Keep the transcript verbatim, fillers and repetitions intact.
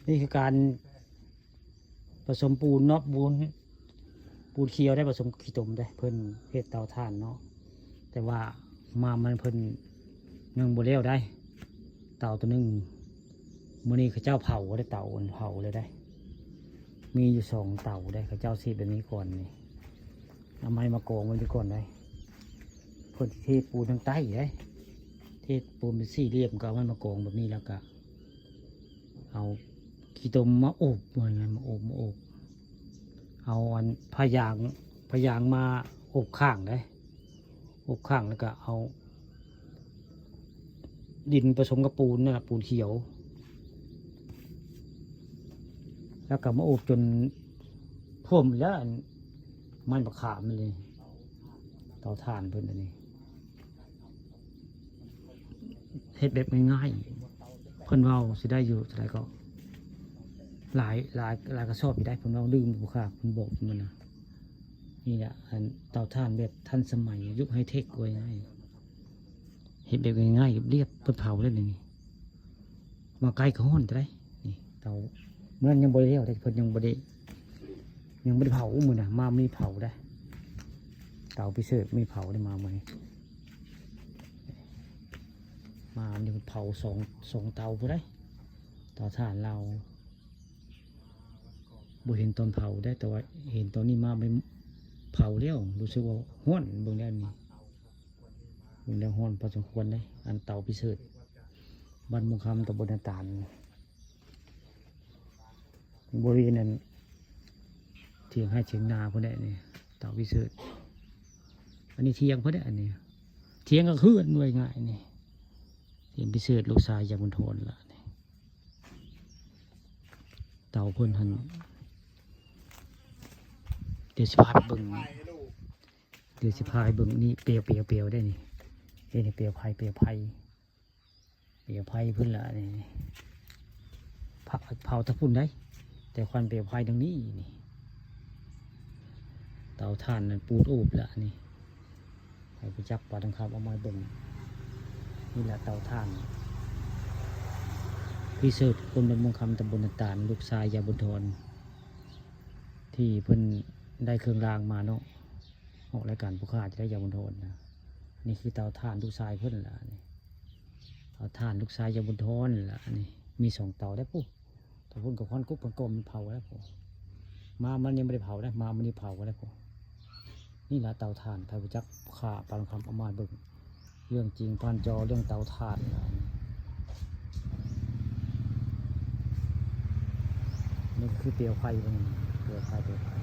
นี่คือการผสมปูนเนาะ ปูน ปูนเขียวได้ผสมขี้ตมได้ เพิ่นเฮ็ดเตาถ่านเนาะ แต่ว่ามามันเพิ่นยังบ่แล้วได้ เตาตัวหนึ่ง มื้อนี้เขาเจ้าเผาได้ เตาอันเผาเลยได้ มีอยู่สองเตาได้ เขาเจ้าสิแบบนี้ก่อนนี่ เอาไม้มากองไว้ดีก่อนได้ เพิ่นสิเทปูนทางใต้ได้ เทปูนเป็นสี่เหลี่ยม ก็เอาไม้มากองแบบนี้ แล้วก็เอาขี้ตมมาอบ ว่าไง มาอบ มาอบ เอาอันผ้ายาง ผ้ายางมาอบข้างได้ อบข้างแล้วก็เอา ดินผสมกับปูนนั่นแหละ ปูนเขียว แล้วก็มาอบจนท่วมแล้วอันไม้มะขามมันเลย เตาถ่านเพิ่นอันนี้ เฮ็ดแบบง่ายๆ เพิ่นเว้าสิได้อยู่เท่าใดก็ หลาย หลาย หลายกระสอบอยู่ได้ เพิ่นเว้าลืมบ่ค่ะ เพิ่นบอกมันนะ นี่แหละ อันเตาถ่านแบบทันสมัย ยุคไฮเทค ว่าง่าย เฮ็ดแบบง่ายๆ เรียบๆ เพิ่นเผาแล้วนี่ มาใกล้ก็ฮ้อนเท่าใด นี่เตา มื้อนั้นยังบ่ได้แล้ว แต่เพิ่นยังบ่ได้ ยังบ่ได้เผามื้อน่ะ มามื้อนี้เผาได้ เตาพิเศษมีเผาได้มามื้อนี้ มามื้อนี้เผาสอง สองเตาพุ้นได้ เตาถ่านลาว บ่เห็นตอนเผาได้ แต่ว่าเห็นตอนนี้มาเป็นเผาแล้ว รู้สึกว่าฮ้อน เบิ่งแล้วนี่ เบิ่งแล้วฮ้อนพอสมควรเด้ อันเตาพิเศษ บ้านม่วงคำ ตำบลนาตาล บริเวณนั้น เถียงไฮ่เถียงนาพุ้นแหละนี่ เตาพิเศษ อันนี้เถียงพุ้นแหละ อันนี้ เถียงกับเฮือน ว่าง่ายนี่ เถียงพิเศษ ลูกชายยายบุญทนล่ะนี่ เตาเพิ่นหั่น เดี๋ยวสิพาไปเบิ่ง เดี๋ยวสิพาไปเบิ่งนี่ เปลว เปลว เปลวได้นี่ นี่ นี่ เปลวไฟ เปลวไฟ เปลวไฟเพิ่นล่ะนี่ เผา เผาทางพุ้นได้ แต่ควันเปลวไฟทางนี้นี่ เตาถ่านนั่นปูนโอบแล้วนี่ ให้ไปจับปลาทองคำเอามาให้เบิ่ง นี่แหละเตาถ่าน พิเศษ คนบ้านม่วงคำ ตำบลนาตาล ลูกชายยายบุญทน ที่เพิ่นได้เครื่องรางมาเนาะ ออกรายการผู้ข้าจะได้ยายบุญทนนะ นี่คือเตาถ่านลูกชายเพิ่นล่ะนี่ เตาถ่านลูกชายยายบุญทนล่ะนี่ มีสองเตาได้ปุ๊ เตาพุ้นกับควันกุ๊บเพิ่นก็มันเผาแล้วปุ๊ มามันยังบ่ได้เผาได้ มามันนี่เผาแล้วปุ๊ นี่ล่ะเตาถ่าน ไผบ่จักข้าปลาทองคำเอามาให้เบิ่ง เรื่องจริงผ่านจอ เรื่องเตาถ่านล่ะ นี่คือเปลวไฟเพิ่น เปลวไฟ เปลวไฟ